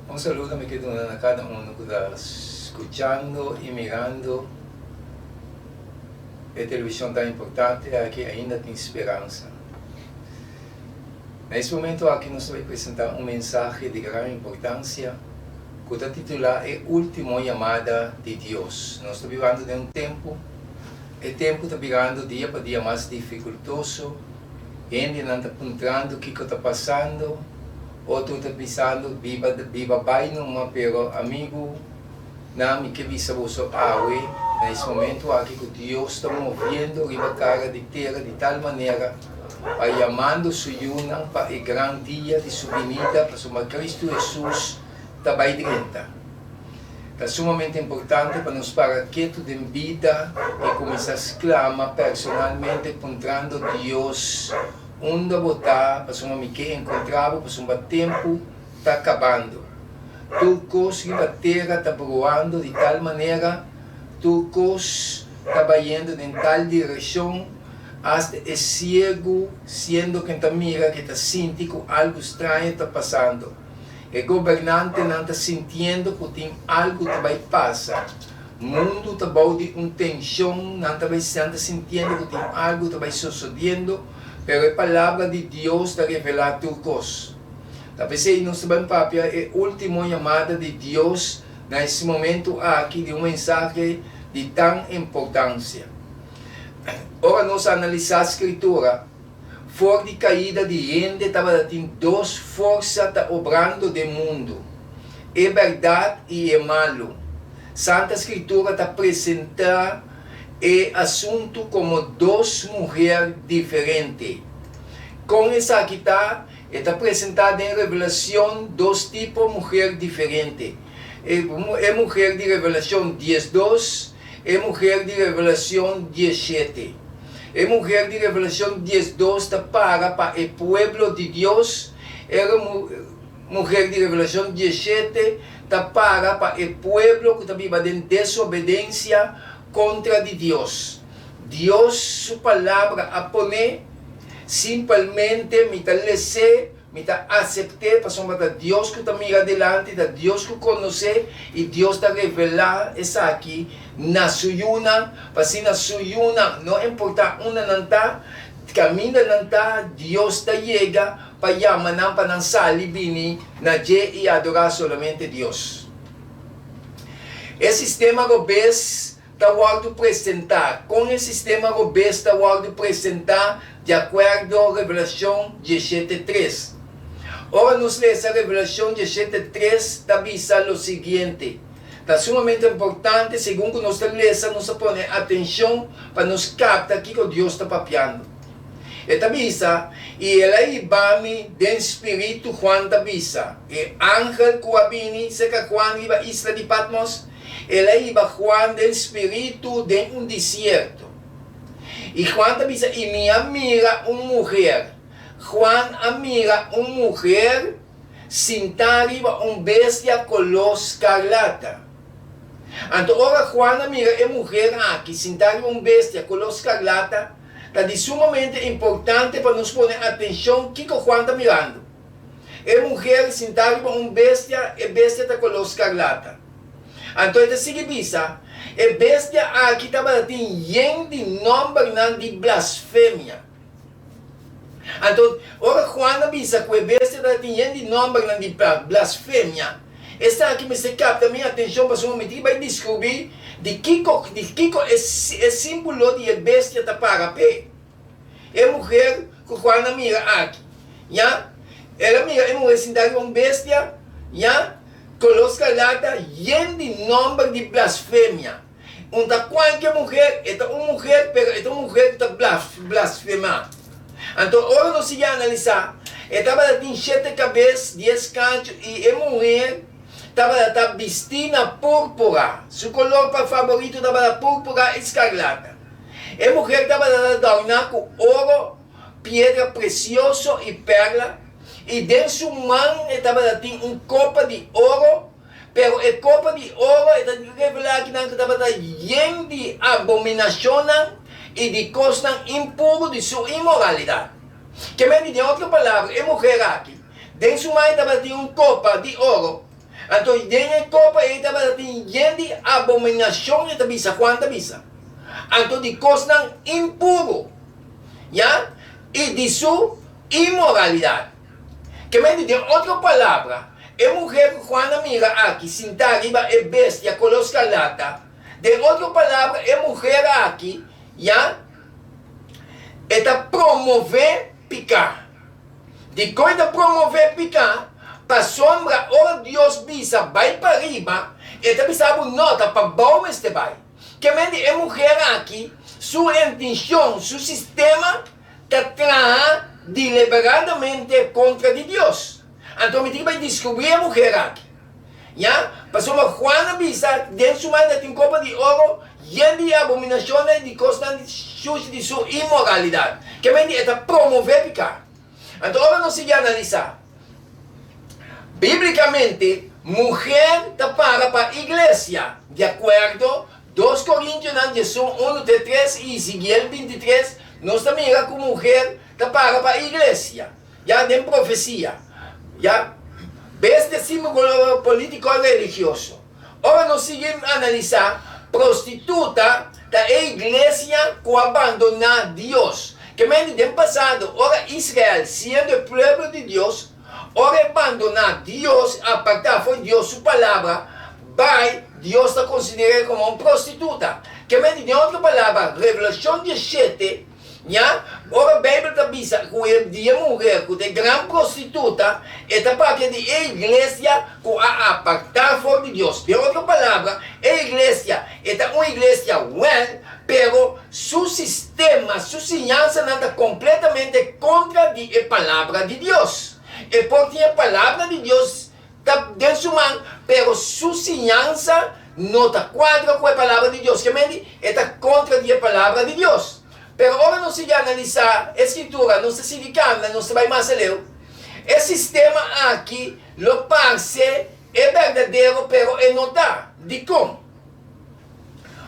Un saludo mi ke duna na kada uno ku ta skuchando i mirando e televishon tan importante aki Ainda Tin Speransa. Na es momento aki nos ta bai presenta un mensahe di gran importansia ku ta titulá E Ultimo Yamada di Dios. Nos ta bibando den un tempu, e tempu ta birando dia pa dia mas difikultoso, hendenan ta puntrando kiko ta pasando, otro ta bisando biba biba bai numa, pero amigu nan mi ke bisa boso awe na es momento aki ku Dios ta moviendo riba kara di tera di tal manera pa yamando su yunan pa e gran dia di su binida, pasobra Cristo Hesus ta bai drenta. Ta sumamente importante pa nos para ketu den bida i kuminsá sklama personalmente puntrando Dios, Unda bo ta? Pasobra mi ke enkontrá bo, pasobra tempu ta kabando. Tur kos riba tera ta bruando di tal manera, tur kos ta bayendo den tal direkshon, Asta e siegu, siendo ken ta mira, ke ta sinti ku algu straño ta pasando. E gobernantenan ta sintiendo ku tin algu ta bai pasa. Mundu ta bou di un tenshon, nan ta bai nan ta sintiendo ku tin algu ta bai sosodiendo, pero e Palabra di Dios ta revelá tur kos. Ta p'esei nos ta bai papia e último yamada di Dios na es momentu aki di un mensahe di tan importansia. Ora nos analisá Skritura, for di kaida di hende tabatin dos forsa ta obrando den mundu, e bèrdat i e malu. Santa Skritura ta presentá e asuntu komo dos muher diferente. Kon esaki ta? E ta presentá den Revelashon dos tipo muher diferente, e muher di Revelashon 12 E muher di Revelacion 17. E muher di Revelacion 12 ta para pa e pueblo di Dios, e muher di Revelacion 17 ta para pa e pueblo cu ta biba den desobedencia contra di Dios. Dios su palabra a pone, simpelmente mi ta les'é. Mi ta asept'é pasobra ta Dios ku ta mira dilanti, ta Dios ku konosé i Dios ta revelá esaki na su yunan, pa asina su yunan, no importá unda nan ta, kaminda nan ta, Dios ta yega pa yama nan pa nan sali bini na dje i adorá solamente Dios. E sistema robes ta wòrdu presentá? Kon e sistema robes ta wòrdu presentá di akuerdo Revelashon 17 tres? Ora nos lesa Revelashon 17 tres ta bisa lo siguiente, Ta sumamente importante segun ku nos ta lesa nos ta pone atenshon pa nos kapta kiko Dios ta papiando. E ta bisa, I el a hiba mi den spiritu, Juan ta bisa, e angel ku a bini serka Juan riba isla di Patmos, El a hiba Juan den spiritu den un desierto. I Juan ta bisa, I mi a mira un muher. Juan a mira un muher sintá riba un bestia koló skarlata. Anto ora Juan a mira e muher aki sintá riba un bestia koló skarlata, ta di sumamente importante pa nos pone atenshon kiko Juan ta mirando. E muher sintá riba un bestia, e bestia ta koló skarlata. Anto e ta sigui bisa, E bestia aki tabata tin yen di nòmbernan di blasfemia. Anto, ora Juan a bisa ku e bestia tabata tin yen di nòmbernan di blasfemia, esaki mester kapta mi atenshon pasobra mi tin bai diskubrí di kiko di kiko e símbolo di e bestia ta para p'e. E muher ku Juan a mira aki, ya, el a mira e muher sintá riba un bestia, ya, koló skarlata, yen di nòmber di blasfemia. Un ta kualke muher, e ta un muher, pero e ta un muher ku ta blasfemá. Anto ora nos sigui analisá, e tabata tin shete kabes, dies kachu, i e muher tabata ta bistí na púrpura. Su kolor pa faborito tabata púrpura i skarlata. E muher tabata ta dòrná ku oro, piedra presioso i pèrla, i den su man e tabata tin un kopa di oro, pero e kopa di oro e ta revelá akinan ku tabata yen di abominashonnan i di kosnan impuru di su inmoralidat. Ke men di den otro palabra, e muher aki, den su man e tabata tin un kopa di oro. Anto den e kopa ei tabata tin yen di abominashon, e ta bisa, Juan ta bisa, anto di kosnan impuru, ya, i di su inmoralidat. Ke men di den otro palabra, e muher ku Juan a mira aki sintá riba e bestia koló skarlata, den otro palabra e muher aki, ya, e ta promové piká. Dikon e ta promové piká? Pasobra ora Dios bisa bai pariba, e ta bisa bo no, ta pabou mester bai. Ke men di e muher aki su intenshon, su sistema ta traha deliberadamente kontra di Dios. Anto mi tin bai diskubrí e muher aki. Ya, pasobra Juan a bisa, Den su man ta tin kopa di oro yen di abominashonnan i di kosnan di shushi di su inmoralidat. Ke men di e ta promové piká. Anto ora nos sigui analisá, bíblikamente muher ta para pa iglesia, di akuerdo Dos Korintionan diesun unu te tres i Ezekiel 23, nos ta mira ku muher ta para pa iglesia. Ya den profesia, ya bes de símbolo polítiko religioso. Ora nos sigui analisá, prostituta ta e iglesia ku a bandoná Dios. Ke mende den pasado, ora Israel, siendo e pueblo di Dios, ora e bandoná Dios, apartá for Dios su palabra, bai, Dios ta konsider'é komo un prostituta. Ke mende den otro palabra, Revelashon 17, Ya, ora Beibel ta bisa ku e di e muher ku ta e gran prostituta, e ta papia di e iglesia ku a apartá for di Dios. Den otro palabra, e iglesia e ta un iglesia wèl, pero su sistema, su siñansanan ta kompletamente kontra di e Palabra di Dios. E por tin e Palabra di Dios ta den su man, pero su siñansa no ta kuadra ku e Palabra di Dios. Ke menti? E ta kontra di e Palabra di Dios. Pero ora nos sigui analisá e Skritura, nos ta sigui kambia, nos ta bai mas aleu. E sistema aki lo parse e berdadero, pero e no ta. Dikon?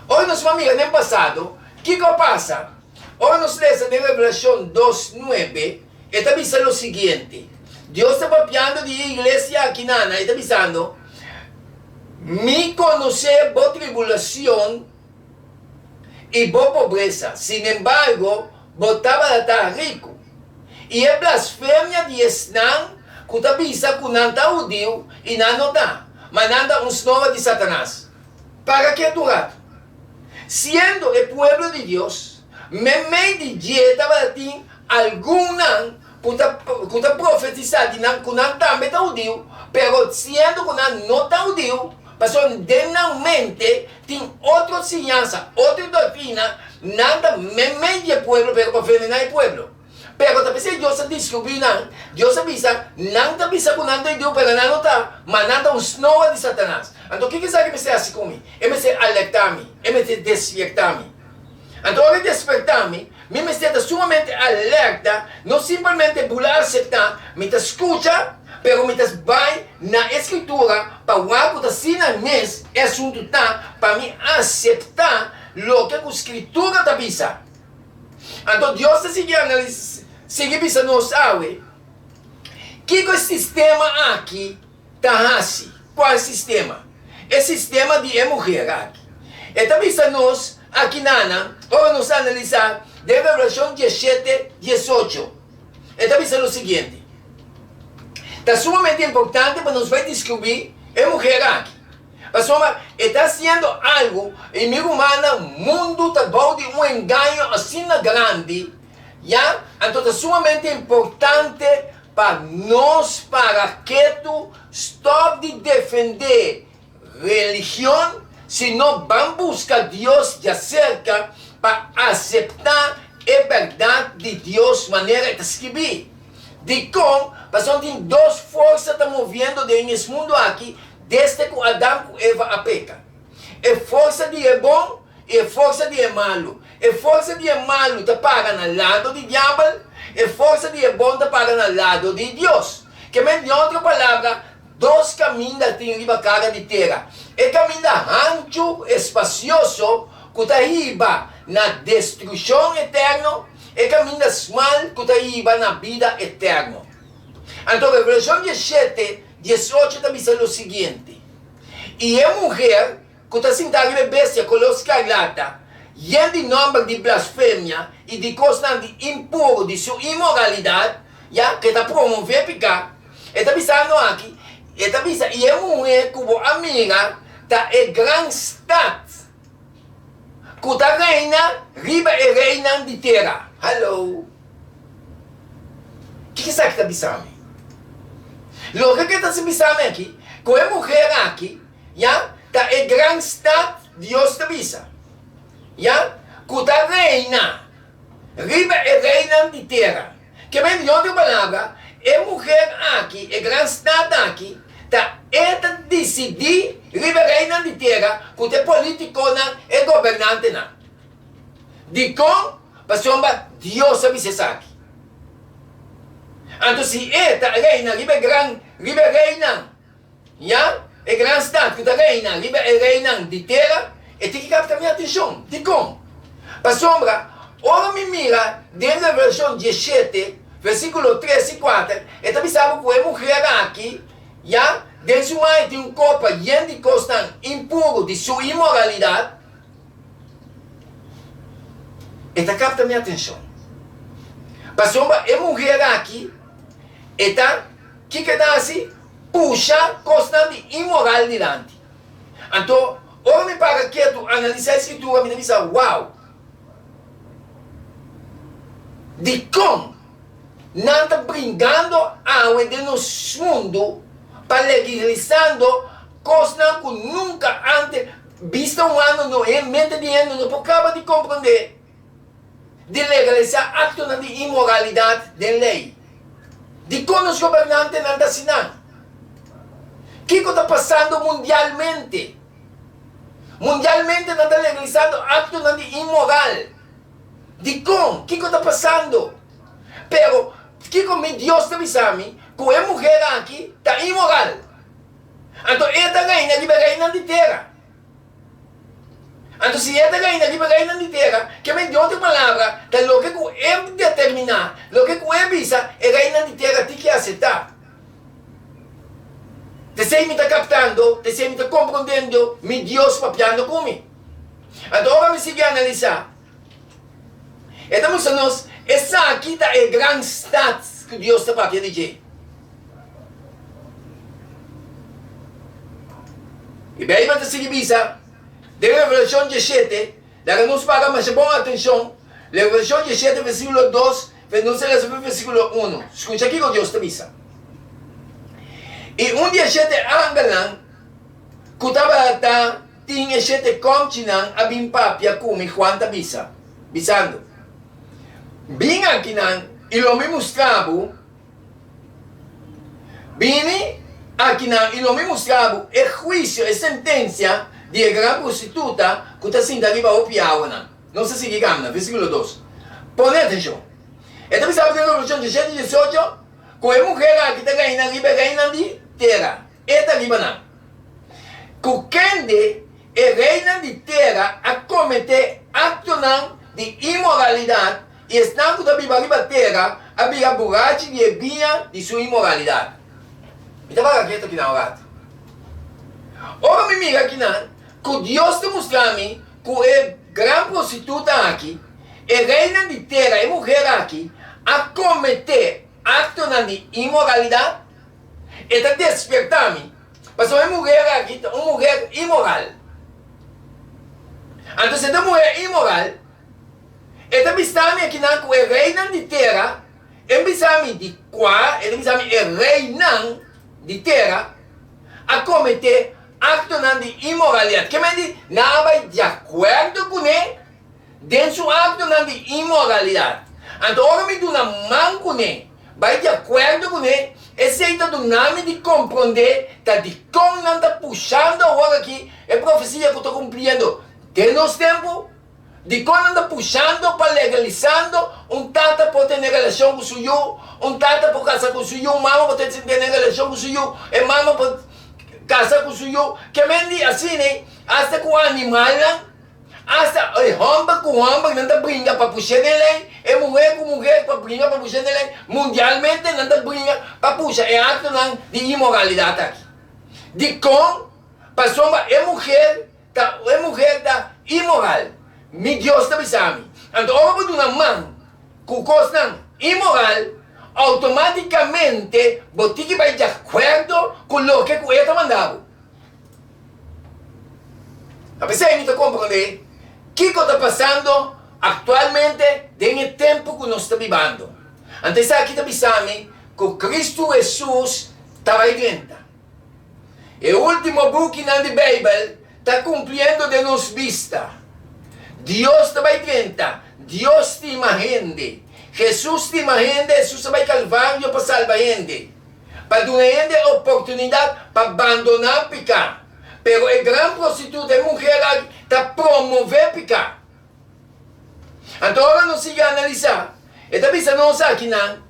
Ora nos por mira den pasado, kiko a pasa? Ora nos lesa den Revelashon dos nuebe, E ta bisa lo siguiente, Dios ta papiando di e iglesia aki nana, e ta bisando, Mi konosé bo tribulacion i bo pobresa, sinembargo bo tabata ta riku. I e blasfemia di esnan ku ta bisa ku nan ta hudiu i nan no ta, ma nan ta un snoa di Satanas. Para ke tur ratu? Siendo e pueblo di Dios, meimei di dje tabata tin Algunnan ku ta ku ta profetisá di nan ku nan tambe ta hudiu, pero siendo ku nan no ta hudiu, pasobra den nan mente tin otro siñansa, otro doktrina, nan ta meimei di e pueblo pero pa venená e pueblo. Pero ta p'esei Dios a deskribí nan, Dios a bisa, Nan ta bisa ku nan ta hudiu, pero nan no ta, ma nan ta un snoa di Satanas. Anto kiko esaki mester hasi ku mi? E mester alertá mi, e mester despiertá mi. Anto ora e despertá mi, mi mester ta sumamente alerta, no simpelmente bula aseptá, mi ta skucha, pero mi ta bai na e Skritura pa wak ku ta asina mes e asuntu ta, pa mi aseptá loke ku Skritura ta bisa. Anto Dios ta sigui analis, sigui bisa nos awe, kiko e sistema aki ta hasi. Cual sistema? E sistema di e muher aki. E ta bisa nos aki nana, ora nos analisa den Revelacion 17, 18, e ta bisa lo siguiente, Ta sumamente importante pa nos bai descubri e muher aki, pasobra e ta haciendo algo y mi rumannan, mundo ta bou di un engaño asina grandi, ya, anto ta sumamente importante Pa nos para ketu stop di defendé religion, sino ban buska Dios djaserka pa aseptá e bèrdat di Dios manera e ta skibí. Dikon? Pasobra tin dos forsa ta moviendo den es mundu aki desde ku Adam ku Eva a peka, e forsa di e bon i e forsa di e malu. E forsa di e malu ta para na lado di diabel, e forsa di e bon ta para na lado di Dios. Ke men di otro palabra, dos kaminda tin riba kara di tera, e kaminda hanchu, espasioso, ku ta hiba na destrukshon eterno, e kaminda smal ku ta hiba na bida eterno. Anto Revelashon 17. 18 ta bisa lo siguiente, I e muher ku ta sintá riba e bestia koló skarlata, yen di nòmber di blasfemia i di kosnan di impuru di su inmoralidat, ya, ku e ta promové piká, e ta bisando aki, e ta bisa, I e muher ku bo a mira ta e gran stat ku ta reina riba e reinan di tera. Hallo! Kiko esaki ta bisa mi? Loke ku e ta bisa mi aki, ku e muher aki, ya, ta e gran stat, Dios ta bisa, ya, ku ta reina riba e reinan di tera. Ke men, di otro palabra, e muher aki, e gran stat aki, ta e ta disidí riba e reinan di tera, ku ta e politikonan, e gobernantenan. Dikon? Pasobra Dios a bisa esaki. Anto si e ta reina riba e gran, riba e reinan, ya, e gran stat ku ta reina riba e reinan di tera, e tin ki kapta mi atenshon. Dikon? Pasobra ora mi mira den Revelashon diesshete, versíkulo tres i kuater, e ta bisa bo ku e muher aki, ya, den su man e tin un kopa yen di kosnan impuru di su inmoralidat. E ta kapta mi atenshon. Pasobra e muher aki e ta, kiko e ta hasi? Pusha kosnan di inmoral dilanti. Anto, ora mi para ketu analisá e skritura, mi ta bisa, Wow! Dikon nan ta bringando awe den nos mundu pa legalisando kosnan ku nunka ántes Bista humano no e mente di hende no por kaba di komprondé di legalisá aktonan di inmoralidat den lei. Dikon nos gobernantenan ta asina? Kiko ta pasando mundialmente? Mundialmente nan ta legalisando aktonan di inmoral. Dikon? Kiko ta pasando? Pero, kiko mi Dios ta bisa mi? Ku e muher aki ta inmoral. Anto e ta reina riba e reinan di tera. Anto si e ta reina riba e reinan di tera, ke men di otro palabra, ta loke ku e determiná, loke ku e bisa, e reinan di tera tin ki asetá. T'esei mi ta kaptando, t'esei mi ta komprondendo mi Dios papiando ku mi. Anto ora mi sigui analisá, E ta mustra nos esaki ta e gran stat ku Dios ta papia di dje. E Beibel ta sigui bisa den Revelashon diesshete, laga nos paga masha bon atenshon, Revelashon diesshete versíkulo dos, nos ta lesa for versíkulo uno. Skucha kiko Dios ta bisa. I un di e shete angelnan ku tabata Tin e shete kòmchinan a bin papia ku mi, Juan ta bisa, bisando, Bin akinan i lo mi mustra bo, bini akinan i lo mi mustra bo e huisio, e sentensia di e gran prostituta ku ta sinta riba hopi awanan. Nos ta sigui kamna, versíkulo dos. Pone atenshon. E ta bisa bo den Revelashon diesshete diesocho ku e muher aki ta reina riba e reinan di tera. E ta riba nan. Ku kende e reinan di tera a kometé aktonan di inmoralidat i esnan ku ta biba riba tera a bira burachi di e biña di su inmoralidat. Mi ta para ketu akinan un ratu. Ora mi mira akinan ku Dios ta mustra mi ku e gran prostituta aki, e reinan di tera, e muher aki, a kometé aktonan di inmoralidat, E ta despertá mi, pasobra e muher aki ta un muher inmoral. Anto si e ta un muher inmoral, e ta bisa mi akinan ku e reinan di tera, e bisa mi di kua, e ta bisa mi e reinan di tera a kometé aktonan di inmoralidat. Ke men di nan a bai di akuerdo kuné den su aktonan di inmoralidat. Anto ora mi duna man kuné, bai di akuerdo kuné, esei ta duna mi di komprondé ta dikon nan ta pushando awor aki e profesia ku ta kumpliendo den nos tempu, dikon nan ta pushando pa legalisando un tata por tene relashon ku su yu, un tata por kasa ku su yu, un mama por tene relashon ku su yu, e mama por kasa ku su yu. Ke men di asina, asta ku animalnan. Asta e hòmber ku hòmber nan ta bringa pa pusha den lei, e muhé ku muhé pa bringa pa pusha den lei. Mundialmente nan ta bringa pa pusha e aktonan di inmoralidat aki. Dikon? Pasobra e muher ta e muher ta inmoral. Mi Dios ta bisa mi. Anto ora bo duna man ku kosnan inmoral, outomátikamente bo tin ki bai di akuerdo ku loke ku e ta manda bo. Ta p'esei mi ta komprondé kiko ta pasando aktualmente den e tempu ku nos ta bibando. Anto esaki ta bisa mi ku Kristu Hesus ta bai drenta. E último bukinan di Beibel ta kumpliendo den nos bista. Dios ta bai drenta. Dios stima hende. Hesus stima hende. Hesus a bai Kalvario pa salba hende. Pa duna hende oportunidat pa bandoná piká. Pero e gran prostituta, e muher aki, ta promové piká. Anto ora nos sigui analisá, e ta bisa nos akinan,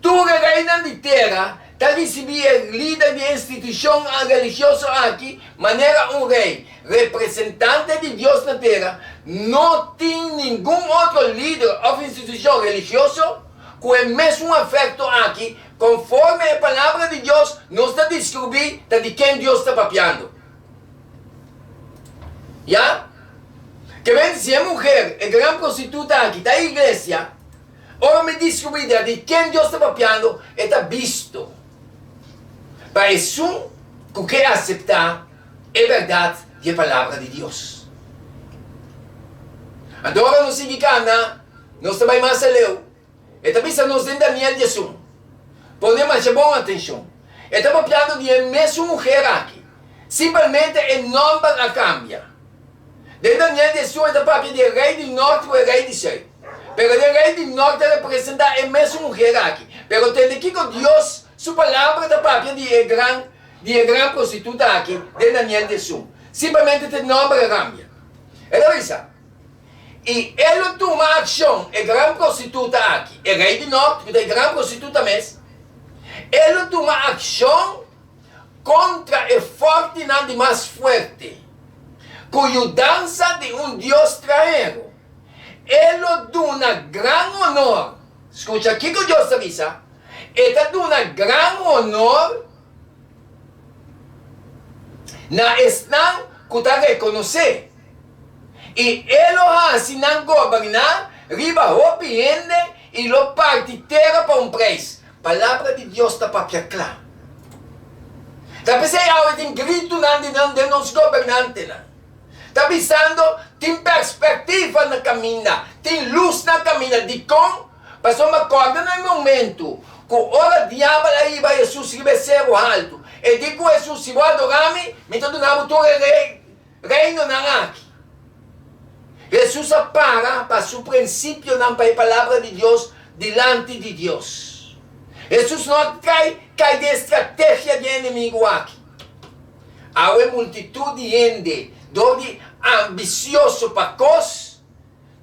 Tur e reinan di tera ta risibí e lider di e institushon religioso aki manera un rei, representante di Dios na tera. No tin ningun otro lider òf institushon religioso ku e mesun efekto aki. Konforme e Palabra di Dios, nos ta deskribí ta di ken Dios ta papiando. Ya? Ke men si e muher, e gran prostituta aki, ta e iglesia, ora mi diskubrí ta di ken Dios ta papiando, e ta bisto pa esun ku ke aseptá e bèrdat di e Palabra di Dios. Anto ora nos sigui kana, nos ta bai mas aleu. E ta bisa nos den Daniel 11, Pone masha bon atenshon. E ta papiando di e mesun muher aki. Simpelmente e nòmber a kambia. Den Daniel 11 e ta papia di e rei di nòrt ku e rei di sùit. Pero den rei di nòrt ta representá e mesun muher aki. Pero tende kiko Dios su Palabra ta papia di e gran di e gran prostituta aki den Daniel 11. Simpelmente ta e nòmber a kambia. E ta bisa. I e lo tuma akshon, e gran prostituta aki, e rei di nòrt, ku ta e gran prostituta mes, e lo tuma akshon kontra e fòrtinan di mas fuerte, ku yudansa di un dios stranhero. E lo duna gran onor, skucha kiko Dios ta bisa, e ta duna gran onor na esnan ku ta rekonosé. I e lo hasi nan goberná riba hopi hende i lo parti tera pa un preis. Palabra di Dios ta papia kla. Ta p'esei awe tin gritunan di nan den nos gobernantenan. Ta bisando tin perspektiva na kaminda, tin lus na kaminda. Dikon? Pasobra kòrda na e momentu ku ora diabel a hiba Hesus riba e seru haltu, e di ku Hesus, Si bo adorá mi, mi ta duna bo tur e Reinonan aki. Hesus a para pa su prinsipionan pa e Palabra di Dios dilanti di Dios. Hesus no a kai kai den e strategia di e enemigu aki. Awe multitut di hende dor di ambisioso pa kos,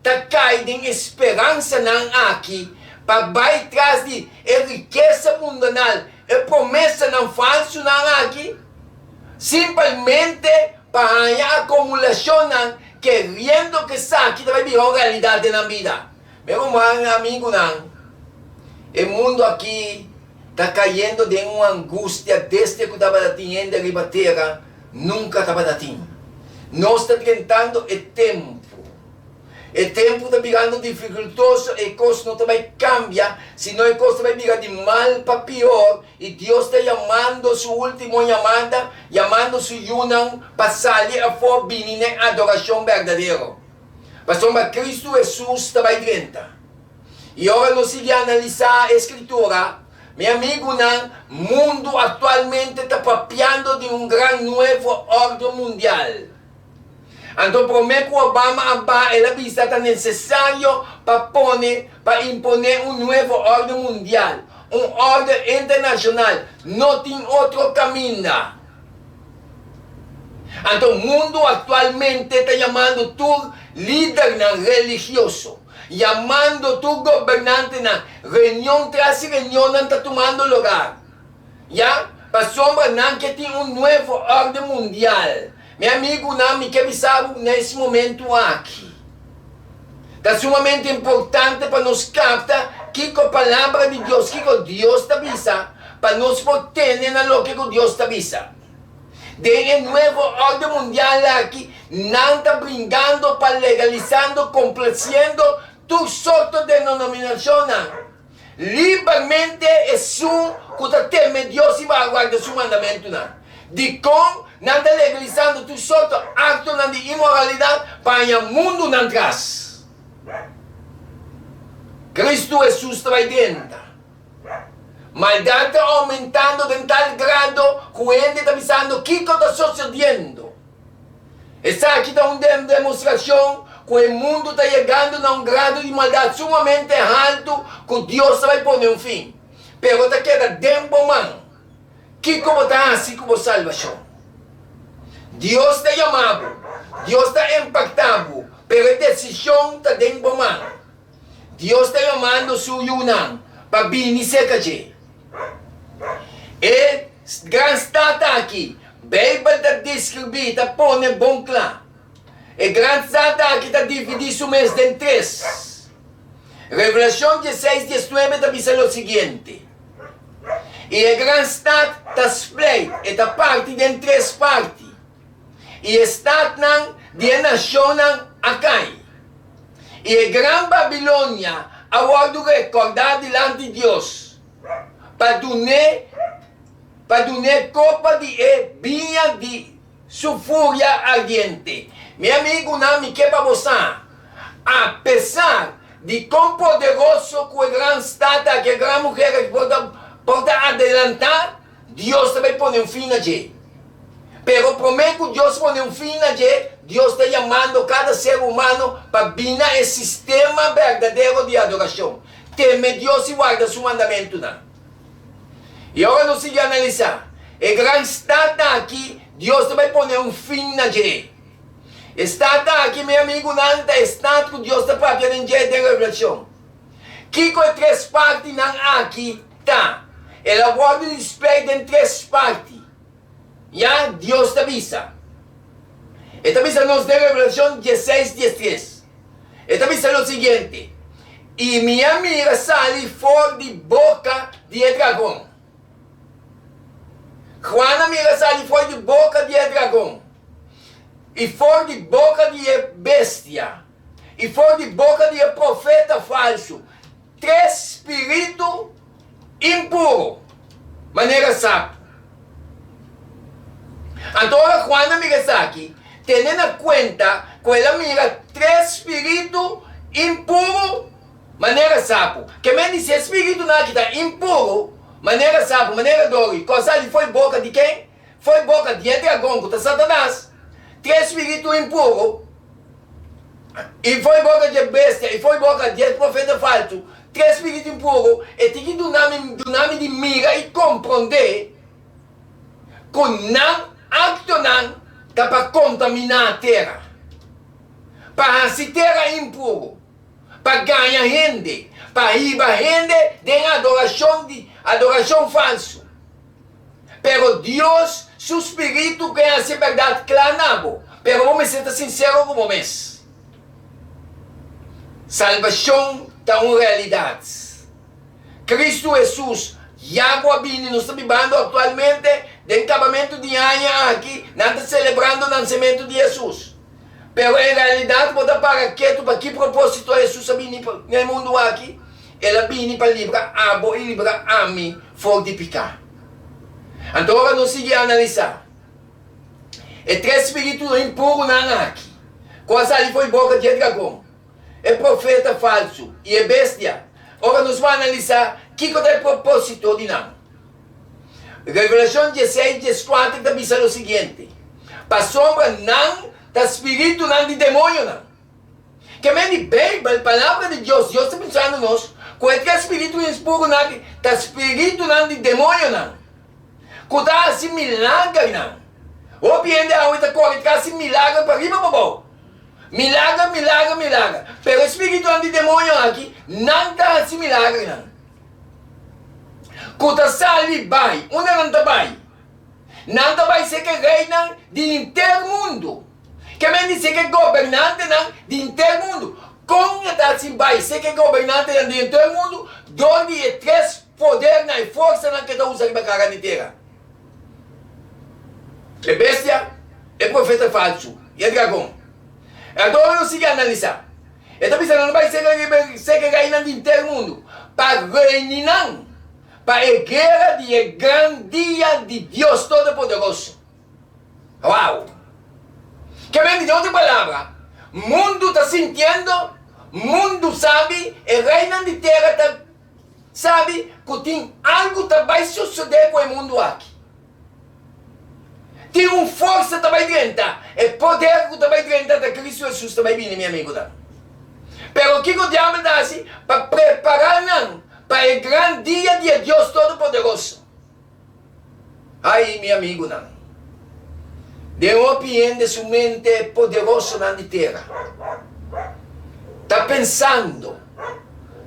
ta kai den e speransanan aki pa bai tras di e rikesa mundanal, e promesanan falsunan aki, simpelmente pa haña akomulashonnan keriendo ku esaki ta bai bira un realidat den nan bida. Mi ruman, amigunan, e mundu aki ta kayendo den un angustia desde ku tabata tin hende riba tera nunka tabata tin. Nos ta drentando e tempu. E tempu ta birando difikultoso, e kos no ta bai kambia, sino e kos ta bai bira di mal pa pior, i Dios ta yamando su ultimo yamada, yamando su yunan pa sali afó bini n'e adorashon berdadero. Pasobra Kristu Hesus ta bai drenta. I ora nos sigui analisá e Skritura, mi amigunan, mundu aktualmente ta papiando di un gran nuevo órden mundial. Anto promé ku Obama a ba el a bisa ta nesesario pa pone, pa imponé un nuevo órden mundial, un órden internashonal, no tin otro kaminda. Anto mundu aktualmente ta yamando tur lidernan religioso, yamando tur gobernantenan, reunion tras reunionnan ta tumando lugar, ya, pasobra nan ke tin un nuevo órden mundial. Mi amigunan, mi ke bisa bo na es momentu aki, ta sumamente importante pa nos kapta kiko Palabra di Dios, kiko Dios ta bisa, pa nos por tene na loke ku Dios ta bisa. Den e nuevo orde mundial aki, nan ta bringando pa legalisando, komplasiendo tur sorto denominacionnan. Libermente esun ku ta teme Dios i warda su mandamentunan. Dikon nan ta legalisando tur sorto aktonan di inmoralidat pa haña mundu nan tras? Kristu Hesus ta bai drenta. Maldat ta oumentando den tal grado ku hende ta bisando kiko ta sosediendo. Esaki ta un demostrashon ku e mundu ta yegando na un grado di maldat sumamente haltu ku Dios ta bai pone un fin. Pero ta keda den bo man. Kiko bo ta hasi ku bo salbashon? Dios ta yama bo, Dios ta empaktá bo, pero e desishon ta den bo man. Dios ta yamando su yunan pa bini serka dje. E gran stat aki, Beibel ta deskribí, ta pone bon kla. E gran stat aki ta dividí su mes den tres. Revelashon dieseis diesnuebe ta bisa lo siguiente, I e gran stat ta spleit, e ta parti den tres parti, i e statnan di e nashonnan a kai. I e gran Babilonia a wòrdu rekòrdá dilanti Dios, pa dun'é pa dun'é kopa di e biña di su furia ardiente. Mi amigunan, mi ke pa bo sa, apesar di kon poderoso ku e gran stat aki, e gran muher aki por ta por ta adelantá, Dios ta bai pone un fin na dje. Pero promé ku Dios pone un fin na dje, Dios ta yamando kada ser humano pa bini na e sistema berdadero di adorashon, teme Dios i warda su mandamentunan. I ora nos sigui analisá e gran statnan aki, Dios ta bai pone un fin na dje. E statnan aki, mi amigunan, ta e stat ku Dios ta papia den dje den Revelashon. Kiko e tres partinan aki ta? El a wòrdu display den tres parti. Ya, Dios ta bisa. E ta bisa nos den Revelashon dieseis diestres. E ta bisa lo siguiente, I mi a mira sali for di boka di e dragon. Juan a mira sali for di boka di e dragon i for di boka di e bestia. I for di boka di e profeta falsu tres spiritu impuru, manera sapu. Anto ora Juan a mira esaki, tene na kuenta ku el a mira tres spiritu impuru manera sapu. Ke men di si e spiritunan aki ta impuru manera sapu, manera dori, ku a sali for di boka di ken? Fo'i boka di e dragon ku ta Satanas, tres spiritu impuru, i fo'i boka di e bestia, i fo'i boka di e profeta falsu, tres spiritu impuru, e tin ki duna mi, duna mi di mira i komprondé ku nan aktonan ta pa kontaminá tera, pa hasi tera impuru, pa gaña hende, pa hiba hende den adorashon di adorashon falsu. Pero Dios su spiritu ke hasi e bèrdat kla na bo, pero bo mester ta sinsero ku bo mes. Salbashon ta un realidat. Kristu Hesus ya ku a bini, nos ta bibando aktualmente den kabamentu di aña aki, nan ta selebrando nansementu di Hesus. Pero en realidat bo ta para ketu pa ki propósito Hesus a bini na e mundu aki? El a bini pa libra abo i libra ami for di piká. Anto ora nos sigui analisá e tres spiritunan impurunan aki ku a sali for di boka di e dragon, e profeta falsu i e bestia, ora nos por analisá kiko ta e propósito di nan. Revelashon dieseis dieskuater ta bisa lo siguiente, Pasobra nan ta spiritunan di demonionan. Ke men di Beibel, Palabra di Dios, Dios ta bisando nos ku e tres spiritu impurunan aki ta spiritunan di demonionan ku ta hasi milagernan. Hopi hende awe ta kore tras di milager pa riba pa bou. Milager, milager, milager. Pero e spiritunan di demonio aki, nan ta hasi milagernan. Ku ta sali bai. Unda nan ta bai? Nan ta bai. serka e reinan di henter mundu. Ke men di serka e gobernantenan di henter mundu. Kon e ta hasi bai serka e gobernantenan di henter mundu? Dor di e tres podernan, e forsanan ku e ta usa riba kara di tera. E bestia, e profeta falsu i e dragon. Anto ora nos sigui analisá, e ta bisa nan bai serka riba serka e reinan di henter mundu pa reuni nan pa e guera di e gran dia di Dios Todopoderoso. Wow! Ke men di den otro palabra, mundu ta sintiendo, mundu sabi, e reinan di tera ta sabi ku tin algu ta bai sosodé ku e mundu aki. Tin un forsa ta bai drenta, e poder ku ta bai drenta ta Kristu Hesus ta bai bini, mi amigunan. Pero kiko diabel ta hasi pa prepará nan pa e gran dia di e Dios Todopoderoso? Ai, mi amigunan, den hopi hende su mente poderosonan di tera ta pensando,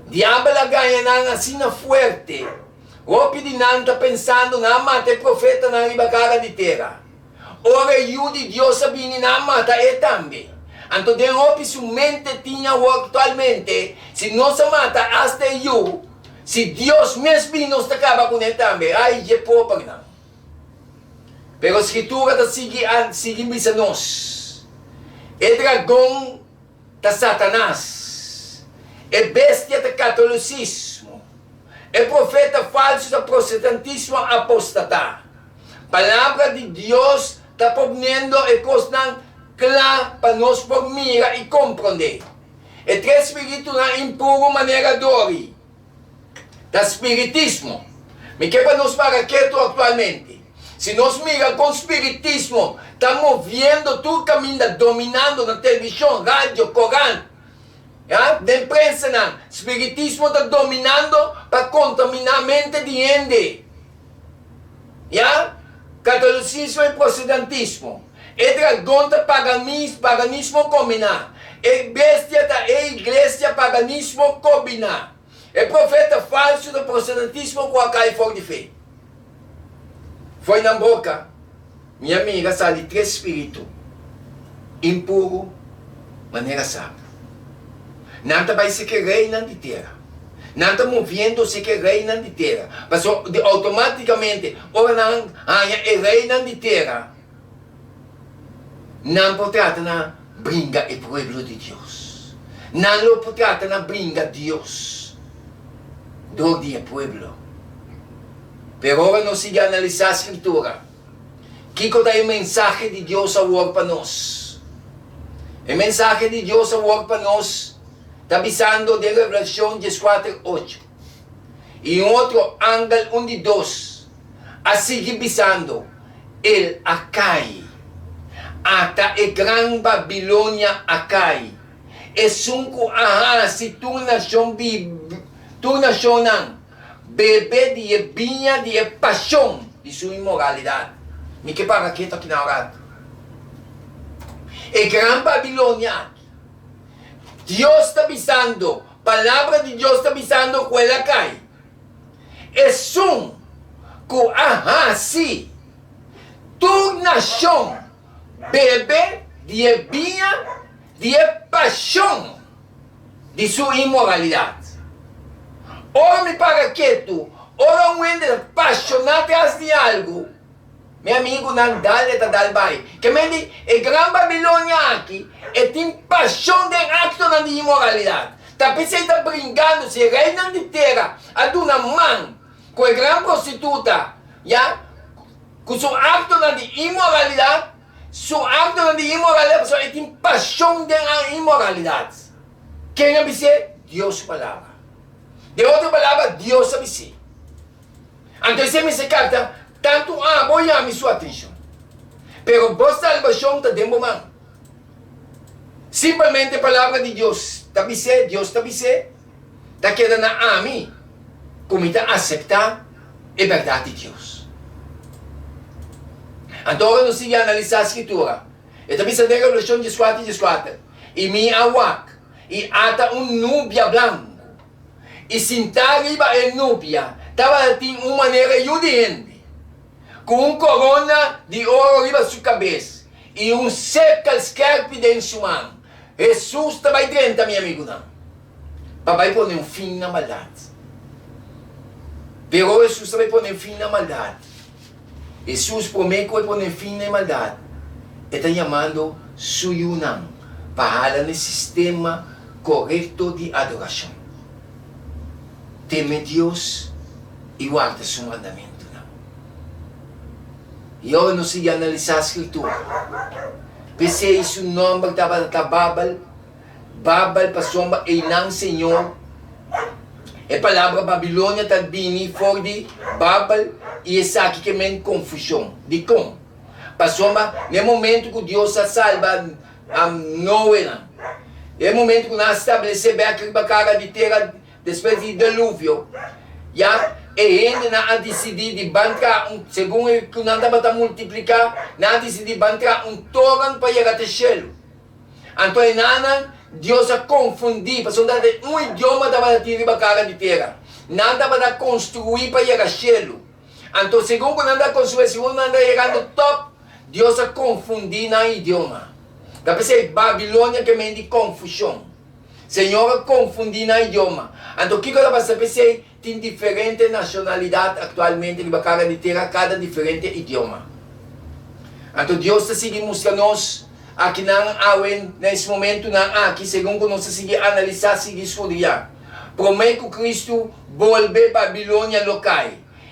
diabel a gaña nan asina fuerte, Hopi di nan ta pensando nan a mata e profetanan riba kara di tera. Ora e Yu di Dios a bini nan a mata e tambe. Anto den hopi su mente tin awor aktualmente, si nos a mata asta e Yu, si Dios mes bini nos ta kaba kuné tambe. Ai dje pobernan! Pero Skritura ta sigui sigui bisa nos, E dragon ta Satanas, e bestia ta katolisismo, e profeta falsu ta protestantismo apostatá. Palabra di Dios ta poniendo e kosnan kla pa nos por mira i komprondé. E tres spiritunan impuru manera dori. Ta spiritismo. Mi ke pa nos para ketu aktualmente. Si nos mira kon spiritismo ta moviendo tur kaminda, dominando na televishon, radio, korant, ya, den prensanan, spiritismo ta dominando pa kontaminá mente di hende. Ya, katolisismo i prosedantismo. E dragon ta paganismo kombiná. E bestia ta e iglesia paganismo kombiná. E profeta falsu ta prosedantismo ku a kai for di fe. Foi nan boka mi a mira sali tres spiritu impuru manera sapu. Nan ta bai seke reinan di tera. Nan ta moviendo seke reinan di tera. Pasobra di outomatikamente ora nan haña e reinan di tera, Nan por trata na bringa e pueblo di Dios. Nan lo por trata na bringa Dios dor di e pueblo. Pero ora nos sigui analisá Skritura, kiko ta e mensahe di Dios awor pa nos? E mensahe di Dios awor pa nos ta bisando den Revelashon dieskuater ocho, I un otro angel, un di dos, a sigui bisando, El a kai! Ata e gran Babilonia a kai, esun ku a hasi tur nashon tur nashonnan bebe di e biña di e pashon di su inmoralidat. Mi ke para ketu aki na un ratu. E gran Babilonia aki, Dios ta bisando, Palabra di Dios ta bisando ku el a kai. Esun ku a hasi tur nashon bebe di e biña di e pashon di su inmoralidat. Ora mi para ketu, ora un hende ta pashoná tras di algu, Mi amigunan dal e ta dal bai. Ke men di, e gran Babilonia aki, e tin pashon den aktonan di inmoralidat. Ta p'esei ta bringando si e reinan di tera a duna man ku e gran prostituta, ya, ku su aktonan di inmoralidat, su aktonan di inmoralidat, pasobra e tin pashon den inmoralidat. Ken a bis'é? Dios su Palabra. Den otro palabra, Dios a bis'é. Anto esei mester kapta tantu abo i ami su atenshon. Pero bo salbashon ta den bo man. Simpelmente Palabra di Dios ta bis'é, Dios ta bis'é, ta keda na ami ku mi ta aseptá e bèrdat di Dios. Anto ora nos sigui analisá Skritura, e ta bisa den Revelashon dieskuater dieskuater, I mi a wak, i ata un nubia blanku. I sintá riba e nubia tabatin un manera yu di hende. Ku un korona di oro riba su kabes i un sekel skèrpi den su man, Hesus ta bai drenta, mi amigunan, pa bai pone un fin na maldat. Pero Hesus ta bai pone fin na maldat. Hesus promé ku e pone fin na e maldat, e ta yamando su yunan pa hala na e sistema korekto di adorashon. Teme Dios i warda su mandamentunan. I ora nos sigui analisá Skritura, p'esei su nòmber tabata ta Babel, Babel pasobra einan Señor, e palabra Babilonia ta bini for di Babel i esaki ke men konfushon. Dikon? Pasobra na e momentu ku Dios a salba Noenan, e momentu ku nan a stablesé bèk riba kara di tera despues di deluvio, ya e hendenan a disidí di ban traha un, segun e ku nan tabata multipliká, nan a disidí ban traha un toren pa yega te shelu. Anto e nannan Dios a konfundí, pasobra tabata un idioma tabata tin riba kara di tera. Nan tabata konstruí pa yega shelu. Anto segun ku nan ta konstruí, segun nan ta yegando tòp, Dios a konfundí nan idioma. Ta p'esei Babilonia ke men di konfushon. Señor a konfundí nan idioma. Anto kiko ta pasa? P'esei tin diferente nashonalidat aktualmente riba kara di tera, kada diferente idioma. Anto Dios ta sigui mustra nos akinan awe na es momentunan aki, segun ku nos ta sigui analisá, sigui studia. Promé ku Kristu bolbe Babilonia lo kai.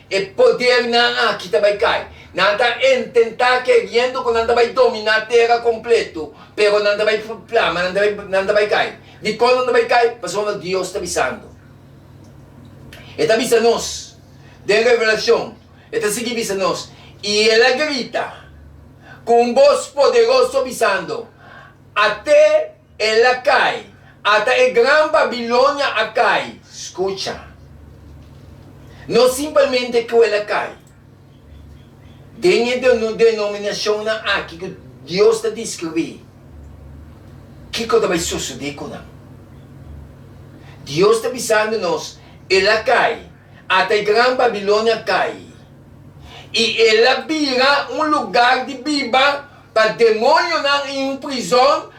E podernan aki ta bai kai. Nan ta intentá keriendo ku nan ta bai dominá tera kompleto, pero nan ta bai plama, nan ta bai, nan ta bai kai. Dikon nan ta bai kai? Pasobra Dios ta bisando. E ta bisa nos den Revelashon, e ta sigui bisa nos, I el a grita ku un bos poderoso bisando, Ate El a kai. Ata e gran Babilonia a kai. Skucha. No simpelmente ku el a kai. Den e denominashonnan aki ku Dios ta deskribí, kiko ta bai sosodé ku nan? Dios ta bisando nos, El a kai. Ata e gran Babilonia a kai. I el a bira un lugar di biba pa demonionan i un prizon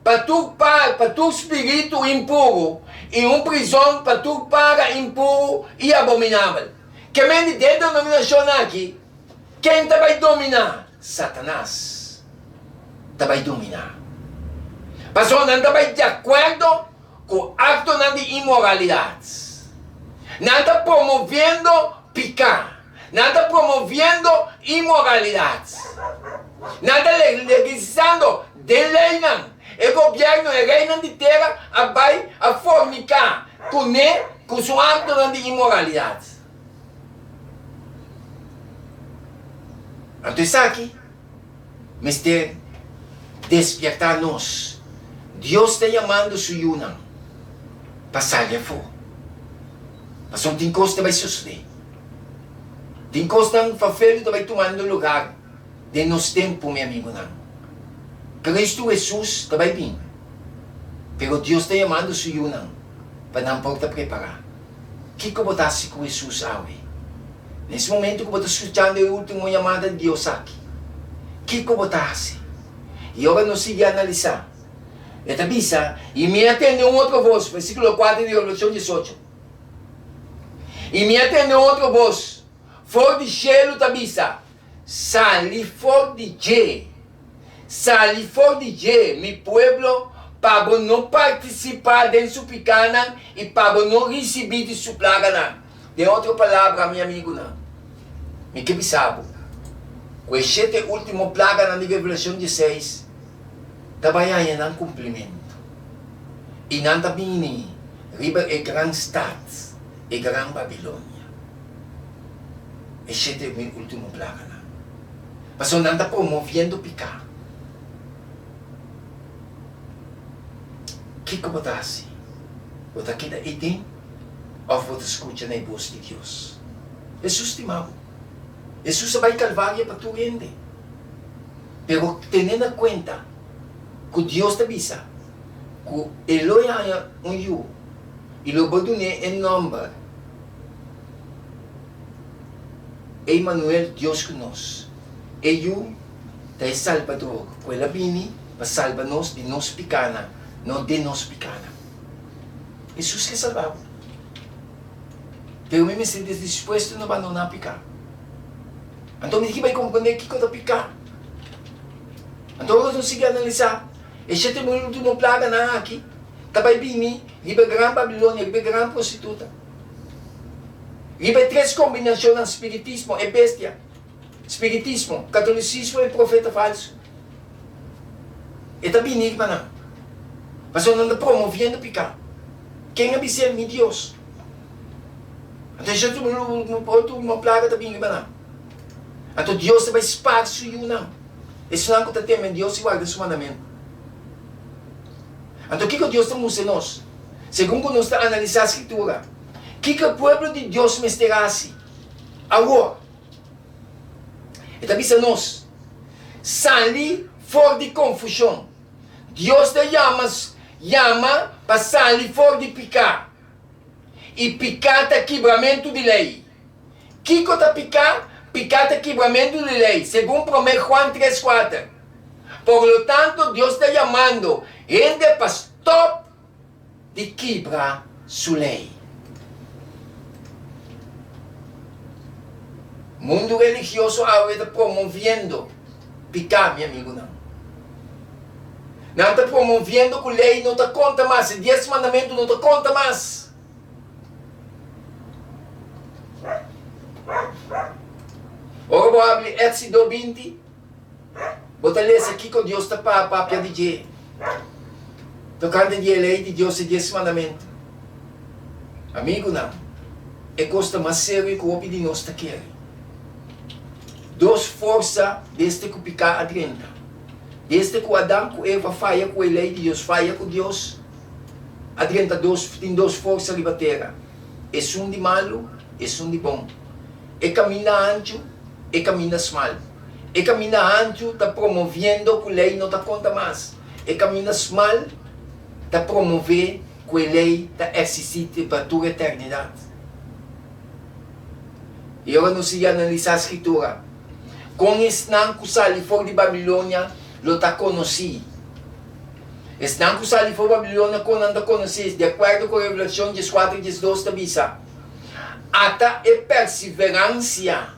pa tur pa pa tur spiritu impuru i un prizon pa tur para impuru i abominabel. Ke men di den denominashon aki, ken ta bai dominá? Satanas ta bai dominá. Pasobra nan ta bai di akuerdo ku aktonan di inmoralidat. Nan ta promoviendo piká. Nan ta promoviendo inmoralidad. Nan ta legalizando den leynan. E gobierno, e reynan di tera a bay a fornica cune cu su actonan di inmoralidad. Anto esaki mester despierta nos. Dios ta yamando su yunan pa sali afo. Pasobra tin cos ta bay sosode. Tin kosnan fafelu ta bai tumando lugar den nos tempu, mi amigunan. Cristo Hesus ta bai bin, pero Dios ta yamando Su yunan pa nan por ta prepará. Kiko bo ta hasi ku Hesus awe? Na es momento ku bo ta skuchando e ultimo yamada di Dios aki, kiko bo ta hasi? I ora nos sigui analisá, e ta bisa, I mi a tende un otro bos, versíkulo kuater di Revelashon diesocho. I mi a tende un otro bos for di shelu ta bisa, Sali for di dje, sali for di dje, mi pueblo, pa bo no partisipá den su pikánan i pa bo no risibí di su plaganan. Den otro palabra, mi amigunan, mi ke bisa bo ku e shete último plaganan di Revelashon dieseis ta bai haña nan kumplimentu, i nan ta bini riba e gran stat, e gran Babilonia, e shete ultimo plaganan, pasobra nan ta promoviendo piká. Kiko bo ta hasi? Bo ta keda ei den òf bo ta skucha na e bos di Dios? Hesus stima bo. Hesus a bai Kalvario pa tur hende. Pero tene na kuenta ku Dios ta bisa ku e lo haña un yu i lo bo dun'é e nòmber. Emanuel, Dios ku nos. E Yu ta e Salbador ku el a bini pa salba nos di nos pikánan, no den nos pikánan. Hesus ke salba bo. Pero mi mester ta dispuesto na bandoná piká. Anto mi tin ki bai komprendé kiko ta piká. Anto ora nos sigui analisá e shete último plaganan aki, ta bai bini riba e gran Babilonia, riba e gran prostituta, riba e tres kombinashonnan, spiritismo, e bestia, spiritismo, katolisismo i profeta falsu. E ta bini riba nan, pasobra nan ta promoviendo piká. Ken a bis'é? Mi Dios. Anto e shete último plaga ta bini riba nan. Anto Dios ta bai spar su yunan, esunnan ku ta teme Dios i warda su mandamentu. Anto kiko Dios ta mustra nos? Segun ku nos ta analisá Skritura, kiko e pueblo di Dios mester hasi awor? E ta bisa nos, Sali for di konfushon. Dios ta yama yama pa sali for di piká. I piká ta kibramentu di lei. Kiko ta piká? Piká ta kibramentu di lei, segun Promé Juan tres kuater. Por lo tanto, Dios ta yamando hende pa stòp di kibra su lei. Mundu religioso awe ta promoviendo piká, mi amigunan. Nan ta promoviendo ku lei no ta konta mas, e Dies Mandamentu no ta konta mas. Ora bo habri Éxodo 20, bo ta lesa kiko Dios ta papia di dje tokante di e lei di Dios, e Dies Mandamentu. Amigunan, e kos ta mas serio ku hopi di nos ta kere. Dos forsa desde ku piká a drenta. Desde ku Adam ku Eva faya ku e lei di Dios, faya ku Dios, A drenta dos, tin dos forsa riba tera, esun di malu, esun di bon. E kaminda hanchu, e kaminda smal. E kaminda hanchu ta promoviendo ku lei no ta konta mas. E kaminda smal ta promové ku e lei ta eksistí te pa tur eternidat. I ora nos sigui analisá Skritura, kon esnan ku sali for di Babilonia lo ta konosí? Esnan ku sali for Babilonia kon nan ta konosé, di akuerdo ku Revelashon dieskuater diesdos ta bisa, Ata e perseveransia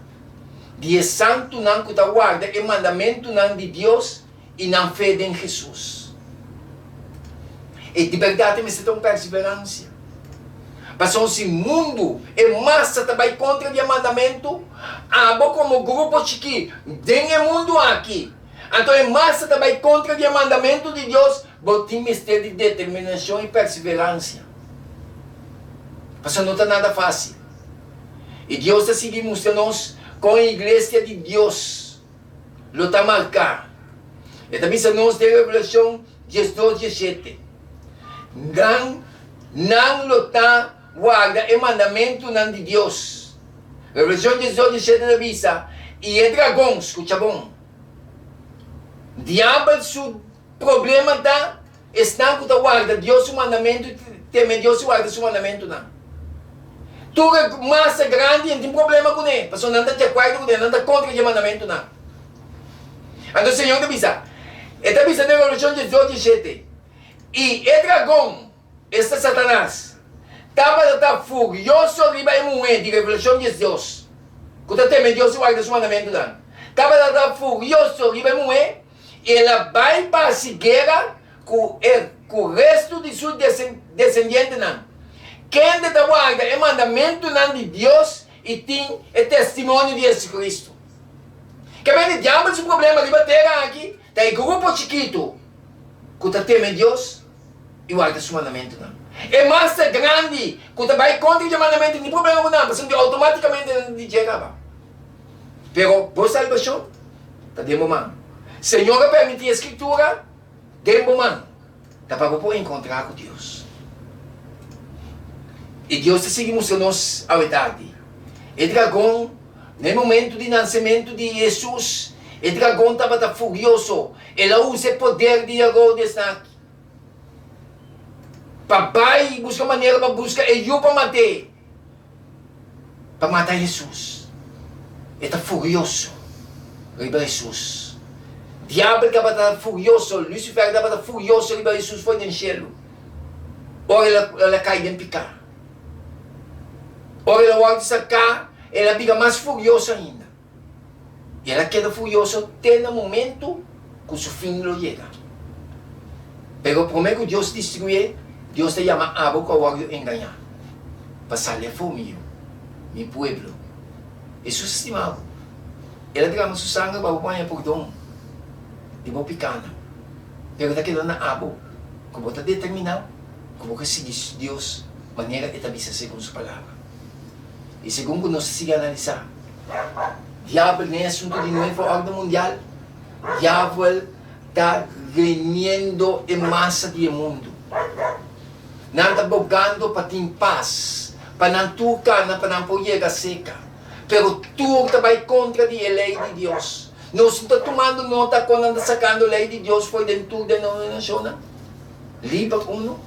di e santunan ku ta warda e mandamentunan di Dios i nan fe den Hesus. E di bèrdat e mester ta un perseveransia. Pasobra si mundu, e masa ta bai kontra di e mandamentu, abo komo grupo chikí den e mundu aki, Anto e masa ta bai kontra di e mandamentu di Dios, bo tin mester di determinashon i perseveransia. Pasobra no ta nada fásil. I Dios ta sigui mustra nos kon e iglesia di Dios lo ta marká. E ta bisa nos den Revelashon diesdos dieshete, Nan, nan lo ta warda e mandamentunan di Dios. Revelashon diesdos dieshete ta bisa, I e dragon, skucha bon, Diabel su problema ta esnan ku ta warda Dios su mandamentu i teme Dios i warda su mandamentunan. Tur e masa grandi en tin problema kuné, pasobra nan ta di akuerdo kuné, nan ta kontra di e mandamentunan. Anto Señor ta bisa, E ta bisa den Revelashon diesdos dieshete, I e dragon, Esta Satanas tabata ta furioso riba e muhé di Revelashon 12, ku ta teme Dios i warda su mandamentunan. Tabata ta furioso riba e muhé i el a bai pa hasi guera ku e ku restu di su desendientenan, kende ta warda e mandamentunan di Dios i tin e testimonio di Jesucristo. Kemende diabel su problema riba tera aki ta e grupo chikitu ku ta teme Dios i warda su mandamentunan. E masa grandi ku ta bai kontra di e mandamentu tin problema ku nan, pasobra outomátikamente nan ta di dje kaba. Pero bo salbashon ta den bo man. Señor a permití e Skritura den bo man, ta pa bo por enkontrá ku Dios. I Dios ta sigui mustra nos awe tardi. E dragon, na e momentu di nansementu di Hesus, e dragon tabata furioso. El a usa e poder di Herodes na Pa bai buska manera pa buska e yu pa mat'é, pa mata Hesus. E ta furioso riba Hesus. Diabel tabata furioso, Lucifer tabata furioso riba Hesus for den shelu ora el a kai den piká. Ora el a wòrdu saká, el a bira mas furioso ainda. I el a keda furioso te na momentu ku su fin lo yega. Pero promé ku Dios destruyé, Dios ta yama abo ku a wòrdu engañá pa sali afó, mi yu, mi pueblo. Hesus a stima bo. El a drama su sanger pa bo por haña pordon di bo pikánan. Pero ta keda na abo ku bo ta determiná ku bo ke sigui Dios manera e ta bisa segun su Palabra. I segun ku nos ta sigui analisá Diabel den e asuntu di nuevo órden mundial, Diabel ta reuniendo e masa di e mundu. Nan ta bogando pa tin pas, pa nan tur kana pa nan por yega seka. Pero tur ta bai kontra di e lei di Dios. Nos no ta tumando nota kon nan ta sakando lei di Dios for den tur denominashonnan? Liber unu.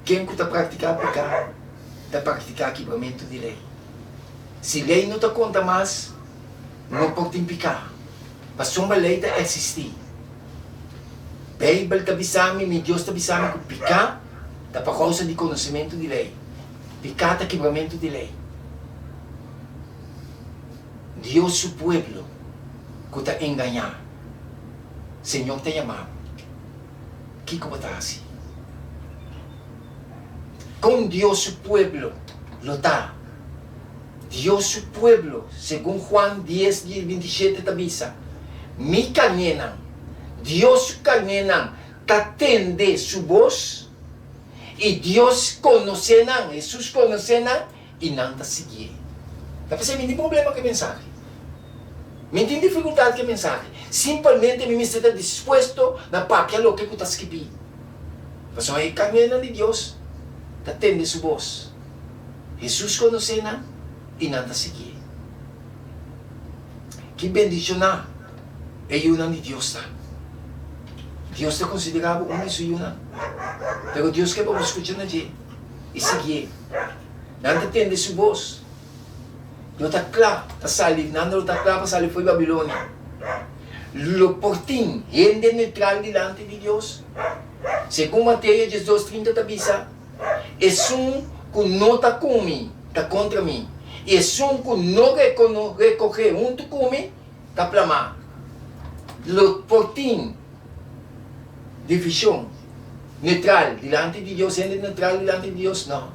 Ken ku ta praktiká piká ta praktiká kibramentu di lei. Si lei no ta konta mas, no por tin piká, pasobra lei ta eksistí. Beibel ta bisa mi, mi Dios ta bisa mi ku piká ta pa kousa di konosementu di lei. Piká ta kibramentu di lei. Dios su pueblo ku ta engañá, Señor ta yama bo. Kiko bo ta hasi? Kon Dios su pueblo lo ta? Dios su pueblo, segun Juan dies di 27 ta bisa, Mi karnénan, Dios su karnénan ta tende su bos, i Dios konosé nan, Hesus konosé nan, i nan ta siguié. Ta p'esei mi tin problema ku e mensahe. Mi tin difikultat ku e mensahe. Simpelmente mi mester ta dispuesto na papia loke ku ta skibí. Pasobra e karnénan di Dios ta tende su bos. Hesus konosé nan i nan ta siguié. Ki bendishoná e yunan di Dios ta! Dios ta konsiderá bo un di su yunan. Pero Dios ke pa bo skucha na dje i siguié. Nan ta tende su bos. Lo ta kla pa sali, nan lo ta kla pa sali for di Babilonia. Lo por tin hende neutral dilanti di Dios? Segun Mateo 12, 30 ta bisa, Esun ku no ta ku mi, ta kontra mi, i esun ku no rekohe huntu ku mi, ta plamá. Lo por tin Divishon neutral dilanti di Dios, hende neutral dilanti di Dios? No.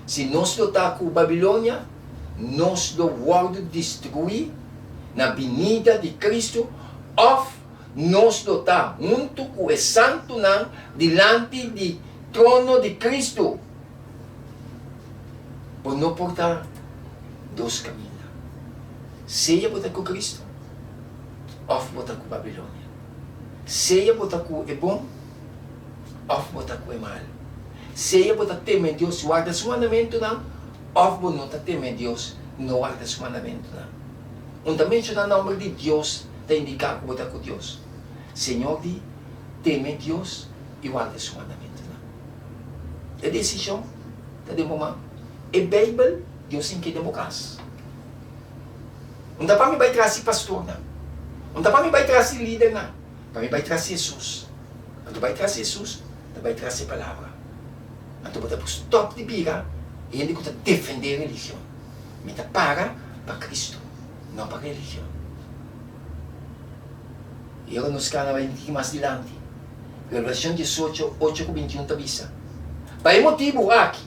Si nos lo ta ku Babilonia, nos lo wòrdu destruí na binida di Kristu òf nos lo ta huntu ku e santunan dilanti di trono di Kristu. Bo no por ta dos kaminda. Sea bo ta ku Kristu òf bo ta ku Babilonia. Sea bo ta ku e bon òf bo ta ku e malu. Sea bo ta teme Dios i warda su mandamentunan òf bo no ta teme Dios i no warda su mandamentunan. Un ta menshoná nòmber di Dios ta indiká ku bo ta ku Dios. Señor di, Teme Dios i warda su mandamentunan. E desishon ta den bo man. E Beibel Dios tin ke den bo kas. Un ta pa mi bai tras di pastornan. Un ta pa mi bai tras di lidernan. Pa mi bai tras di Hesus. Anto bai tras di Hesus ta bai tras di e Palabra. Anto bo ta por stòp di bira hende ku ta defendé religion. Mi ta para pa Kristu, no pa religion. I ora nos kana bai un tiki mas dilanti, Revelashon 18, 8 ku 21 ta bisa, Pa e motibu aki,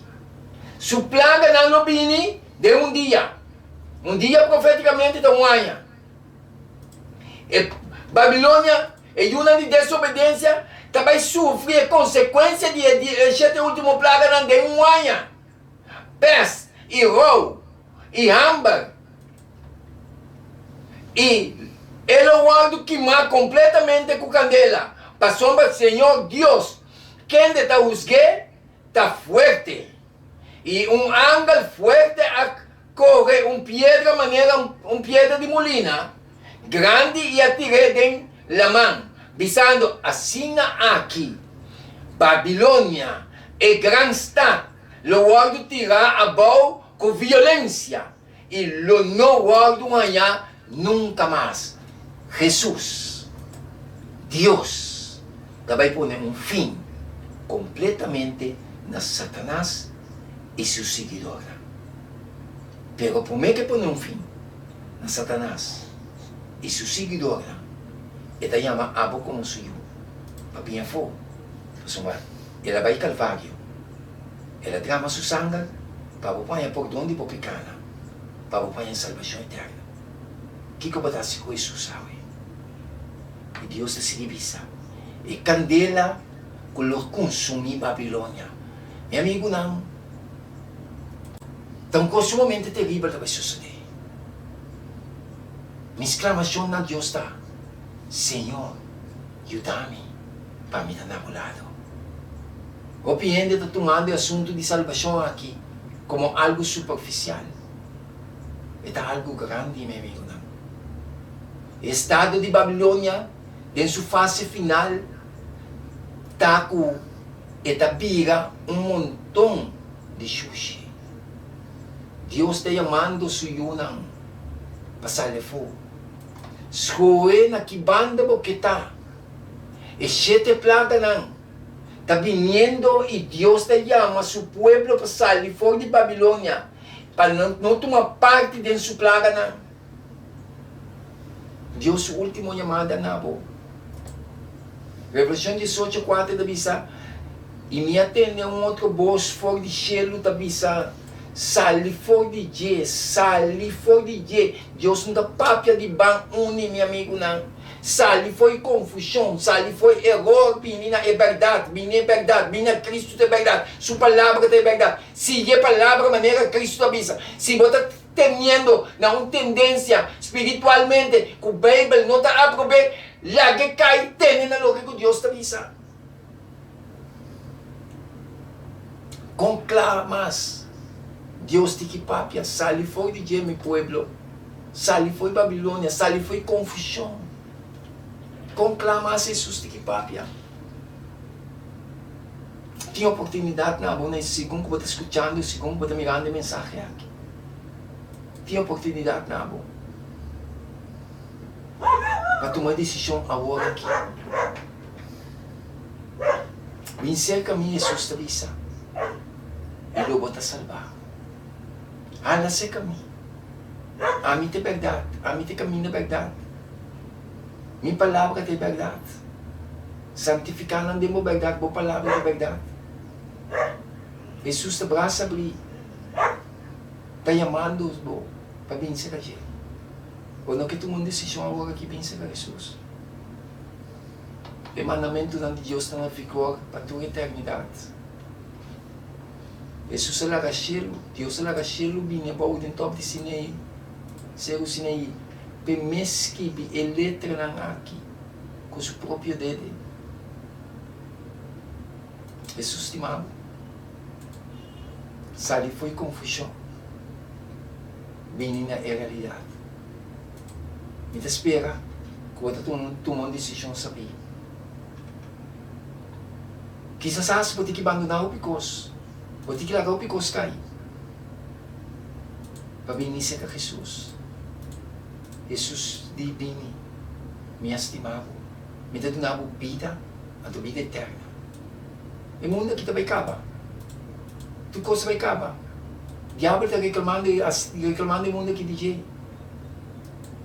su plaganan lo bini den un dia. Un dia profétikamente ta un aña. E Babilonia, e yunan di desobedensia, ta bai sufri e konsekuensia di e shete último plaganan den un aña. Pèst i rou i hamber i e lo wòrdu kimá kompletamente ku kandela, pasobra Señor Dios, kende ta husg'é, ta fuerte. I un angel fuerte a kohe un piedra manera un piedra di mulina grandi i a tir'é den laman, bisando, Asina aki Babilonia, e gran stat, lo wòrdu tirá abou ku violensia i lo no wòrdu hañá nunka mas. Hesus, Dios, ta bai pone un fin kompletamente na Satanas i su siguidornan. Pero promé ku e pone un fin na Satanas i su siguidornan, e ta yama abo komo su yu pa bini afó, pasobra el a bai Kalvario, el a drama su sanger pa bo por haña pordon di bo pikánan, pa bo por haña salbashon eterno. Kiko bo ta hasi ku Hesus awe? I Dios ta sigui bisa, E kandela ku lo kunsumí Babilonia. Mi amigunan, ta un kos sumamente teribel ta bai sosodé. Mi sklamashon na Dios ta, Señor, yuda mi pa mi ta na bo lado. Hopi hende ta tumando e asuntu di salbashon aki komo algu superfisial. E ta algu grandi, mi amigunan. E estado di Babilonia den su fase final ta ku e ta bira un monton di shushi. Dios ta yamando su yunan pa sali afó. Skohe na ki banda bo ke ta. E shete plaganan ta biniendo i Dios ta yama su pueblo pa sali for di Babilonia pa nan no tuma parti den su plaganan. Dios su último yamada na bo. Revelashon diesocho kuater ta bisa, I mi a tende un otro bos for di shelu ta bisa, Sali for di dje, sali for di dje. Dios no ta papia di ban uni, mi amigunan. Sali for e konfushon, sali for e eror, bini na e bèrdat, bini e bèrdat, bini na Kristu ta e bèrdat, Su Palabra ta e bèrdat. Sigui e Palabra manera Kristu ta bisa. Si bo ta teniendo na un tendensia spiritualmente ku Beibel no ta aprob'é, lag'é kai tene na loke ku Dios ta bisa. Kon kla mas Dios tin ki papia, Sali for di dje, mi pueblo, sali for di Babilonia, sali for di konfushon. Kon kla mas Hesus tin ki papia? Tin oportunidat na bo na segun ku bo ta skuchando, segun ku bo ta mirando e mensahe aki. Tin oportunidat na bo pa tuma e desishon awor aki. Bin serka mi, Hesus ta bisa, i lo bo ta salbá. Hala serka mi. Ami ta e bèrdat, ami ta e kaminda bèrdat. Mi palabra ta e bèrdat. Santifiká nan den bo bèrdat, bo palabra ta bèrdat. Hesus ta brasa abrí, ta yamando bo pa bin serka dje. Bo no ke tuma un desishon awor aki bin serka Hesus. E mandamentunan di Dios ta na vigor pa tur eternidat. Hesus a laga shelu, Dios a laga shelu bini abou den top di Sinaí, Seru Sinaí, p'e mes skibi e letranan aki ku su propio dede. Hesus stima bo. Sali fo'i konfushon, bini na e realidat. Mi ta spera ku bo ta tuma un desishon sabí. Kisas as bo tin ki bandoná hopi kos, bo tin ki laga hopi kos kai pa bini serka Hesus. Hesus di, Bini, mi a stima bo, mi ta duna bo bida, anto bida eterna. E mundu aki ta bai kaba. Tur kos ta bai kaba. Diabel ta reklamando reklamando e mundu aki di dje.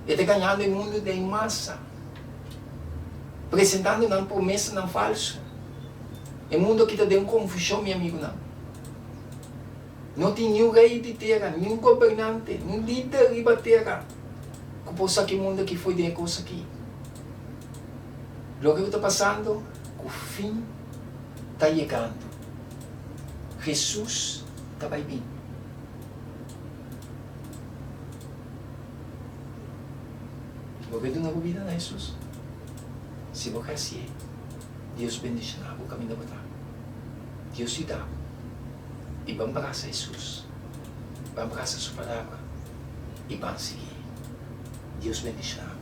E ta gañando e mundu den masa, presentando nan promesanan falsu. E mundu aki ta den konfushon, mi amigunan. No tin niun rei di tera, niun gobernante, niun lider riba tera ku por saka e mundu aki fo'i den e kos aki. Loke ku ta pasando ku fin ta yegando. Hesus ta bai bin. Bo ke duna bo bida na Hesus? Si bo ke hasié, Dios bendishoná bo kaminda bo ta. Dios yuda bo. I ban brasa Hesus, ban brasa Su Palabra i ban sigui. Dios bendishoná bo.